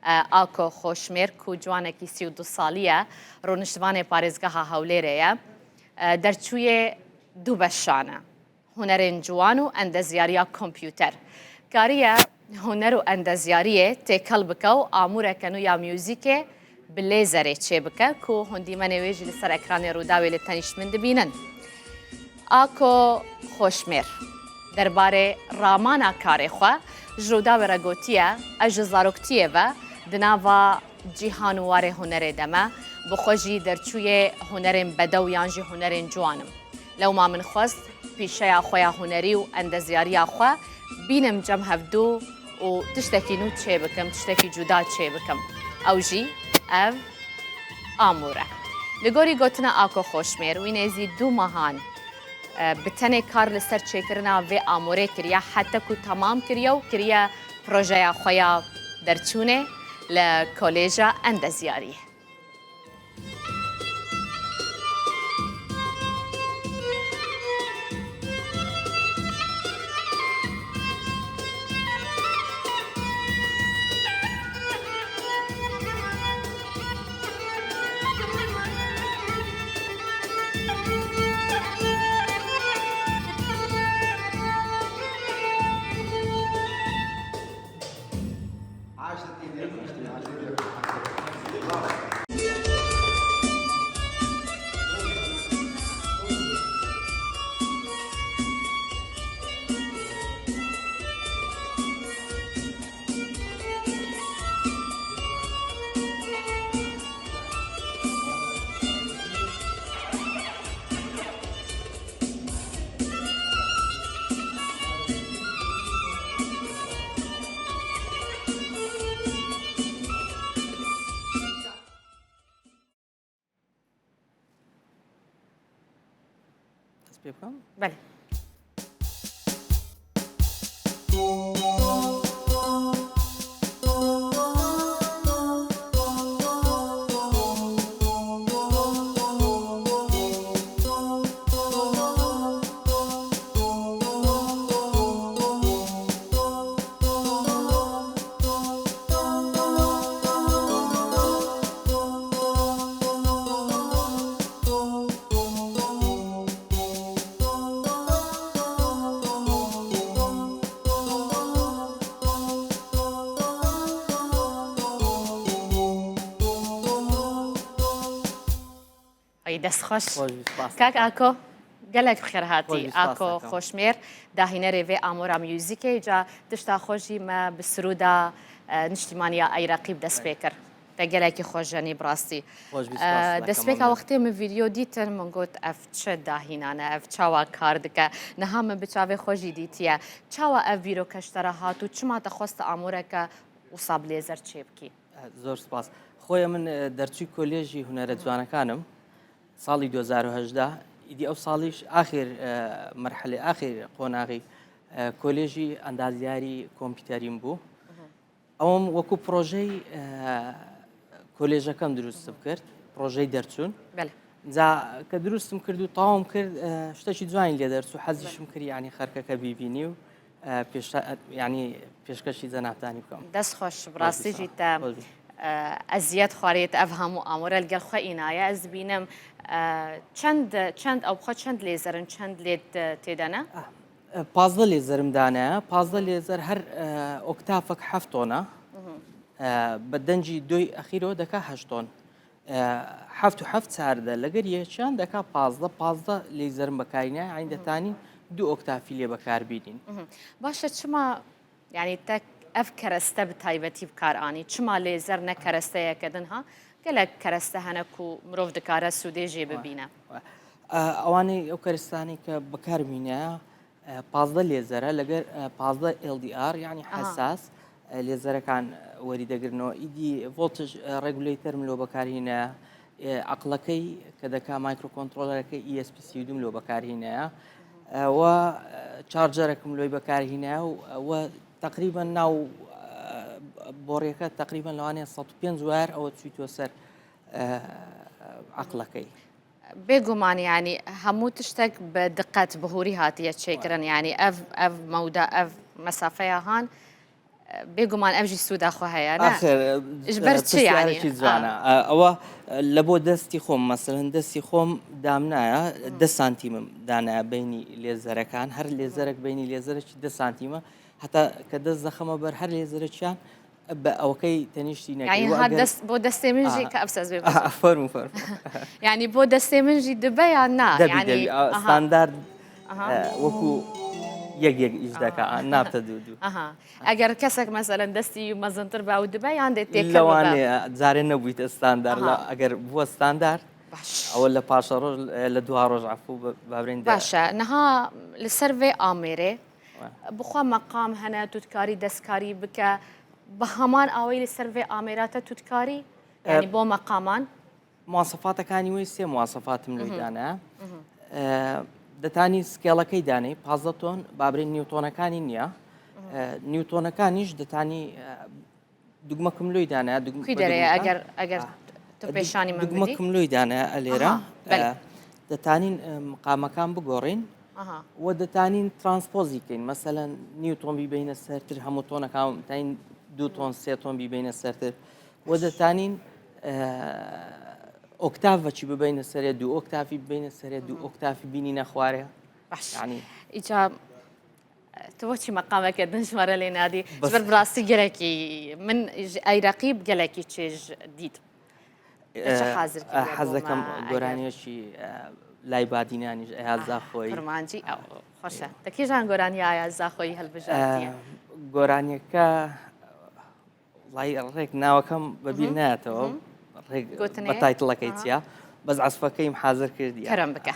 ئاکۆ خۆشمێر کو جوانێکی 32 ساڵیە ڕوونشتڤانێ پارێزگەها هەولێرەیە دەرچوویێ دوو بەشانە هونەرێن جوان و ئەندەزیارییا کۆمپیوتەر کاریە هونەر و ئەندەزیاریێ تێکەڵ بکە و ئاموورەکە نوو یا میوزیکێ bi lêzerê çêbike ku hûn dîmenê wê jî li ser ekranê Rûdawê li tenîşt min dibînin. Ako Xoşmêr derbarê ramana karê xwe ji Rûdawê re gotiye, Ez ji zaroktiyê ve di nava cîhan û warê hunerê de me, bi xwe jî derçûyê hunerên bedew yan jî hunerên ciwan im. Lewma min xwest pîşeya xwe ya hunerî û endezyariya xwe bînim cem hevdu û tiştekî nû çêbikim, tiştekî cuda çêbikim. Ew jî ev amûr e. Li gorî gotina Ako Xoşmêr, wî nêzî du mehan bi tenê kar li ser çêkirina vê amûrê kiriye heta ku temam kiriye û kiriye projeya xwe ya derçûnê li Kolêja Endezyariyê. دەست پێ بکەم؟ بەلێ. ئەی دەست خۆش کاک ئاکۆ گەلەک بخێرهاتی ئاکۆ خۆشمێر داهینەرێ ڤێ ئامۆرا میوزیکێ جا تشتا خۆشی مە بسرودا نیشتیمانیا ئەی رەقیب دەست پێ کرد تە گەلێکی خۆش ژەنی بڕاستی دەستپێکا وەختێ من ڤیدیۆ دیتن من گوت ئەف چ داهینانە ئەف چاوا کار دکە نها من بچاوێ خۆشی دیتیە چاوا ئەف بیرۆکەش تەرە هات و چما تە خواستە ئامۆرەکە وسا بلێزەر چێ بکی زۆر سپاس خۆیە من دەرچووی کۆلێژی هونەرە جوانەکانم ساڵی 2010 ئیدی ئەو ساڵیش ئاخر مەرحەلێ ئاخر قۆناغی کۆلێژی ئەندازیاری کۆمپیوتەریم بوو ئەوم وەکو پرۆژەی کۆلێژەکەم دروستم کرد پرۆژەی دەرچوون جا کە دروستم کرد و تاوم کرد شتێکی جوانی لێ دەرچوو حەزیشم کرد ینی خەرکەکە بیبینی و ینی پێشکەشی جەنابتانی بکەم. دەست خۆش بڕاستی ژی تە ئەزیەت خوارێت ئەv هەموو ئامۆرە لەگەڵ خۆ ئینایە ئەز بینم چەند چەند ئەو بخۆ چەند لێزەرن چەند لێت تێدەنە؟ 15 لێزەرم دانایە 15 لێزەر هەر ئۆکتافەک هەفت تۆنە بە دەنجی دوی ئەخیرەوە دەکا هەشت تۆن حەفت و حەفت چاردە لەگەر یەکیان دەکا 15 15 لەیزەرم بەکارینە عین دەتانی دوو ئۆکتافی لێ بەکاربینین باشە چما یعنی تەک ئەف کەرەستە بە تایبەتی بکارئانی چما لێزەر نە کەرەستەیەکە دن ها گەلەک کەرەستە هەنە کو مرۆڤ دکارە سوودێ ژێ ببینە ئەوانەی ئەو کەرستانی کە بەکارمینە 15 لێزەرە لەگەر 15 LDR یعنی حساس لێزەرەکان وەری دەگرنەوە ئیدی voltage regulator م لۆ بەکارهینە عقلەکەی کە دەکا microcontroller ەکەی ESP32 م لۆ بەکارهینەیە و charger ەکم لۆی بەکارهینە و تقریبا ناو بۆڕیەکە تقریبا لەوانەیە 105 wire ئەوە چیتوە سەر عقلەکەی. بێگومان یانی هەموو تشتێک بە دقەت بە هوری هاتیە چێکردن یانی ئەv ئەv مەودا ئەv مەسافەیە هان. بێگومان ئەم ژی سوودا خۆ هەیە نا؟ ئاخر ژ بەر چ یانی؟ پرسیارێکی جوانە ئەوە لە بۆ دەستی خۆم مەسەلەن دەستی خۆم دامنایە دە سانتیمم دانایە بینی لێزەرەکان هەر لێزەرێک بینی لێزەرێکی دە سانتیمە هەتا کە دەست دەخەمە بەر هەر لێزەرێکیان بە ئەوەکەی تەنیشتی نەکەی یعنی و ها ئەگەر دەست بۆ دەستێ من ژی کە ئەفسەس بێ بەزۆر. فەرموو فەرموو یعنی بۆ دەستێ من ژی دبە یان نا دەبی یعنی دەبی ئەها ستاندارد ئەها وەکو یەک یەک ئیش دەکا نابتە دوو دوو ئەها ئەگەر کەسێک مەسەلەن دەستی مەزنتر با و دبە یان دێ تێکەل ببە لەوانەیە جارێ نەبوویتە ستاندار ئەها ئەگەر بووە ستاندار باش ئەوە لە پاشە ڕۆژ لە دوا ڕۆژ عەفوو بابرێن دە باشە نها لەسەر vê ئامێرێ بخوا مەقام هەنە توتکاری دەستکاری بکە بە هەمان ئاوەی لەسەر vê ئامێراتە توتکاری یعنی بۆ مەقامان مواسەفاتەکانی وەی سێ مواسەفاتم لۆی دانا دەتانی scale ەکەی دانەی 15 تۆن بابرین نیوتۆنەکانی نییە نیوتۆنەکانیش دەتانی دوگمەکم لۆی دانا کوی دەرەیە ئەگەر ئەگەر تۆ پێشانی من بدی دوگمەکم لۆی دانا ئەلێرە دەتانین مقامەکان بگۆڕین و دەتانین transpose ی کەین مەسەلەن نیو تۆن بیبینە سەرتر هەموو تۆنەکان تاین دوو تۆن سێ تۆن بیبینە سەرتر و دەتانین octave ەکی ببینە سەرێ دوو octave ی ببینە سەرێ دوو octave ی بینی نەخوارێ باش ئیجا تۆ بۆچی مەقامەکە دن ژمارە لێ نادی بەر بڕاستی گەلێکی من ئەی رەقیب گەلێکی چێژ دیت حاضر حەز دەکەم گۆرانیەکی لای بادینانیش ئەیا زاخۆی فرمانجی ئەو خۆشە دەکیژان گۆرانی ئایا زاخۆی هەلبژاردیە گۆرانیەکە وڵی ڕێک ناوەکەم بەبیر نایەتەوە ڕێک بە title ەکەی چییە بەس عەزفەکەیم حاضر کردی کەرم بکە.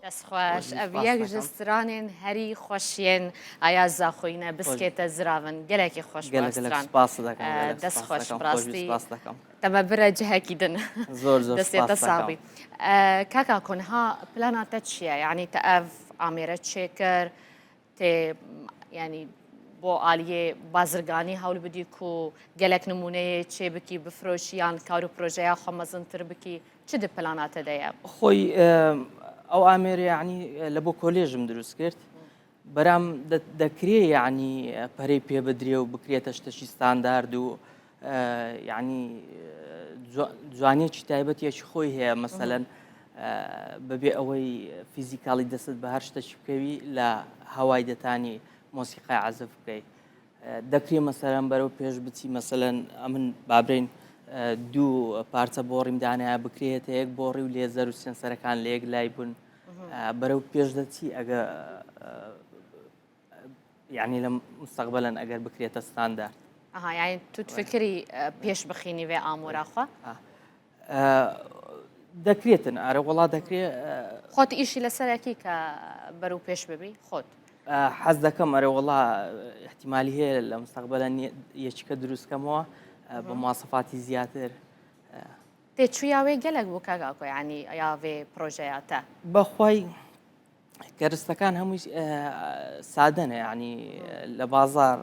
دەست خۆش ئەڤ یەک ژ سترانێن هەری خۆشیێن ئایا زاخۆینە بسکێتە زراون گەلێکی خۆش ستران دەست خۆش بڕاستی تەمە برە جهەکی دن زۆر زۆر دەستێتە ساغبی کاکا کۆنها پلاناتە چییە یعنی تە ئەڤ ئامێرە چێ کرد تێ یعنی بۆ ئالیێ بازرگانی هەول بدی کو گەلەک نمونەیە چێ بکی بفرۆشی یان کار و پرۆژەیە خۆ مەزنتر بکی چ د پلاناتە دەیە؟ خۆی ئەو ئامێرە یعنی لە بۆ کۆلێژم دروست کرد بەرام دەکرێ یعنی پەرەی پێ بدرێ و بکرێتە شتەکی ستاندارد و یعنی جوانیەکی تایبەتیەکی خۆی هەیە مەسەلەن بەبێ ئەوەی physical ی دەست بە هەر شتەکی بکەوی لە هەوای دەتانی مۆسیقای عەزف بکەی دەکرێ مەسەلەن بەرەو پێش بچی مەسەلەن ئەمن بابرین دوو پارچە بۆڕیم دانایە بکرێتە یەک بۆڕی و لێزەر و sensor ەکان لە یەک لای بوون بەرەو پێش دەچی ئەگە یعنی لە مستەقبلەن ئەگەر بکرێتە ستاندارد ئەها یعنی تو تفکری پێش بخینی وێ ئامۆراخوا دەکرێتن ئارە وەڵا دەکرێ خۆت ئیشی لەسەرەکی کە بەرەو پێش ببی خۆت حەز دەکەم ئەرە وەڵا احتیمالی هەیە لە مستەقبلە یەکیکە دروستکەمەوە بە مواسەفاتی زیاتر. تێچوویا وێ گەلەک بوو کاک ئاکۆ یانی یا ڤێ پرۆژەیا تە؟ بەخوای کەرستەکان هەمووی سادەنە یعنی لە بازار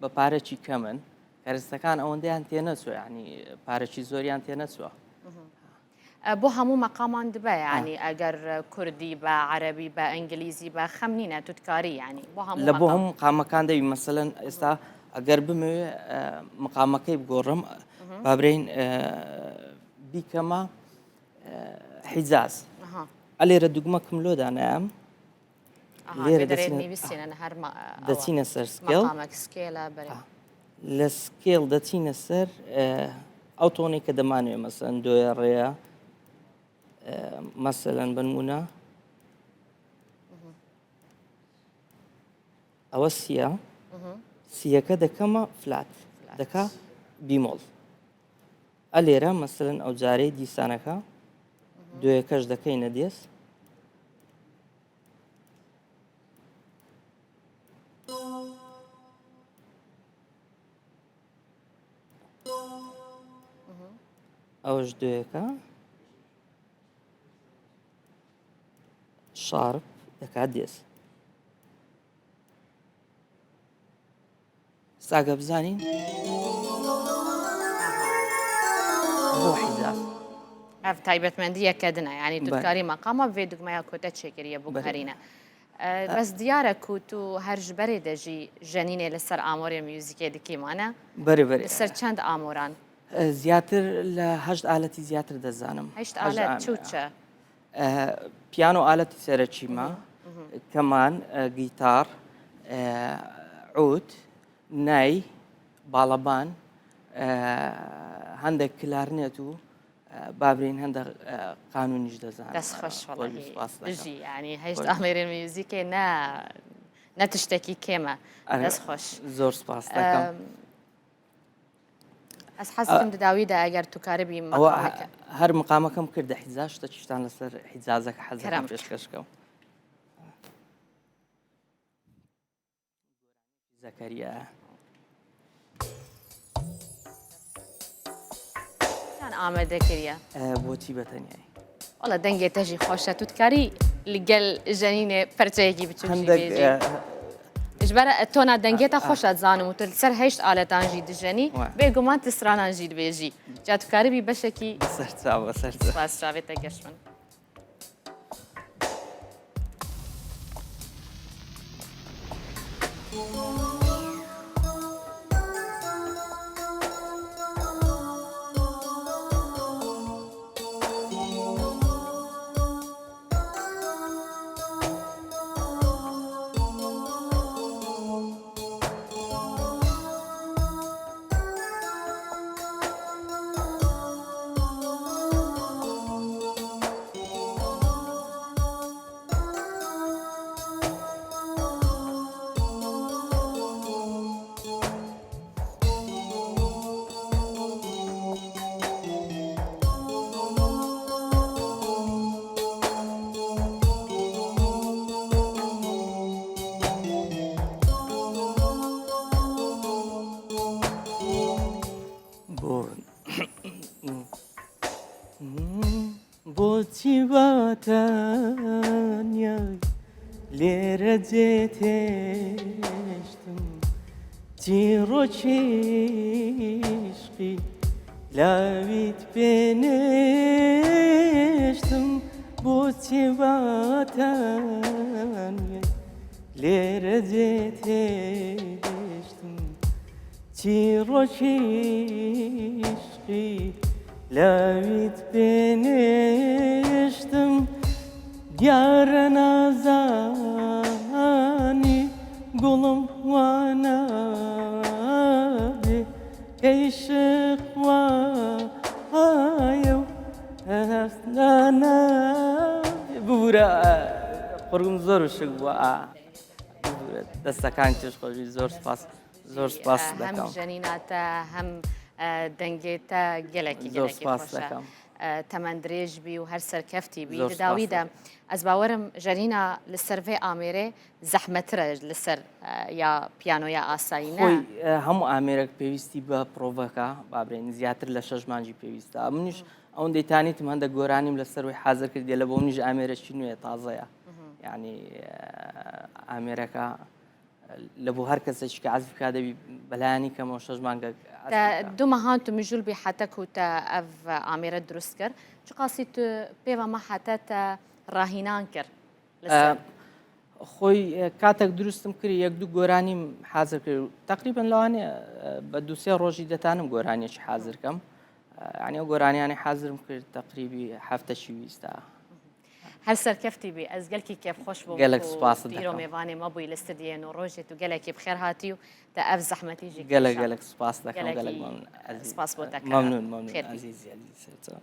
بە پارەکی کەمن کەرستەکان ئەوەندەیان تێنەچوە یعنی پارەکی زۆریان تێنەچوە. بۆ هەموو مەقامان دبە یعنی ئەگەر کوردی بە عەرەبی بە ئینگلیزی بە خەم نینە توتکاری یعنی بۆ هەموو لە بۆ هەموو مقامەکان دەبی مەسەلەن ئێستا ئەگەر بمەوێ مقامەکەی بگۆڕم بابرین بیکەمە حیجاز ئەلێرە دوگمەکم لۆ دانایام لێرە دەچینە سەر scale لە scale دەچینە سەر ئەو tone ی کە دەمانوێ مەسەن دۆیە ڕێیە مەسەلەن بنمونە ئەوە سیە سیەکە دەکەمە flat دەکا بیمۆڵ ئەلێرە مەسەلەن ئەو جارەی دیسانەکە دۆیەکەش دەکەینە دێس ئەوەش دۆیەکە sharp دەکات دێس ساگە بزانین بۆ حیجاز ئەف تایبەتمەندیەکە دنە ینی دوکاری مەقامە vê دوگمەیا کۆتە چێکریە بۆ هەرینە بەس دیارە کو تو هەر ji berê de jî jenînê li ser amorê muzîkê dikî mane بەرێ بەرێ li ser çend amoran زیاتر لە هەشت ئالەتی زیاتر دەزانم هەشت ئالەت چ و چ پیانۆ ئالەتی سەرەکیمە، کەمان، گیتار، عود، نای، باڵەبان، هەندێک کلارنێت و بابرین هەندێک قانونیش دەزانم. دەست خۆش وەڵاهی بژی یانی هەشت ئامێرێ میوزیکێ نە نە تشتێکی کێمە دەست خۆش. زۆر سپاس دەکەم. ئەس حەزم دداویدا ئەگەر تو کاربی ئەوە هەر مقامەکەم کردە حیجاز شتە چیشتان لەسەر حیجازەکە حەزەکەم پێشکەشکەم زەکەریا ئامادە کردە بۆچی بەتەنیایی وەڵا دەنگێ تەژی خۆشە تو تکاری لەگەل ژەنینێ پەرچەیەکی بچووک ji ber tona dengê te xweş e dizanim û tu li ser heşt aletan jî dijenî bêguman tu stranan jî dibêjî ca tu karibî beşekî ser çav ser çav spas çavê te geş min. بۆچی باتەنیای لێرە جێتێشتم چیڕۆکی عیشقی لاویت پێ نێشتم بۆچی باتەنیای لێرە جێتێشتم چیڕۆکی عیشقی لاویت پێ نێشتم دیارە نازانی گوڵم وا نابێ عیشق وایە و هەست نابێ. ببورە قورگم زۆر وشک بووە ببورە دەستەکان تێش خۆشبی زۆر سپاس. زۆر سپاس هەم دەکەم. ژەنیناتە هەم دەنگێتە گەلەکی زۆر گەلەکی سپاس خۆشە دەکەم. تەمەن درێژ بی و هەر سەرکەفتی بی زۆر سپاس دداویدا دەکەم. ئەز باوەرم ژەنینا لەسەر ڤێ ئامێرێ زەحمەترە لەسەر یا پیانۆ یا ئاسایی نا خۆی هەموو ئامێرێک پێویستی بە پرۆڤەکە با برێن زیاتر لە شەش مانگی پێویستە منیش ئەوەندەی تانیتم هەندە گۆرانیم لەسەروی حازر کردیە لە بۆ منیش ئامێرەکی نوێ تازەیە یعنی ئامێرەکە لە بۆ هەر کەسێکی کە عەزف بکا دەبی بەلایانی کەمەوە شەش مانگە دو مەهان تو مژول بی حتە کو تە ئەv ئامێرە دروست کرد چ قاسی تو پێوە مە حتە تە ڕاهینان کرد خۆی کاتێک دروستم کرد یەک دوو گۆرانیم حازر کرد تقریبا لەوانەیە بە دووسێ ڕۆژی دەتانم گۆرانیەکی حازر کەم ینی ئەو گۆرانیانی حازرم کرد تقریبی هەفتەشی ویستا هەر سەرکەفتی بی ئەز گەلکی کێف خۆش بووم گەلەک سوپاست دەکەم ئیرۆ مێڤانێ مە بووی لە ستدیۆ نۆ ڕۆژێ تو گەلەکی بخێر هاتی و تە ئەڤ زەحمەتی ژی گەلەک گەلەک سوپاس دەکەم گەلەک سپاس بۆ دەکەم مەمنون مەمنون عەزیزی عەزیز سەرچاو.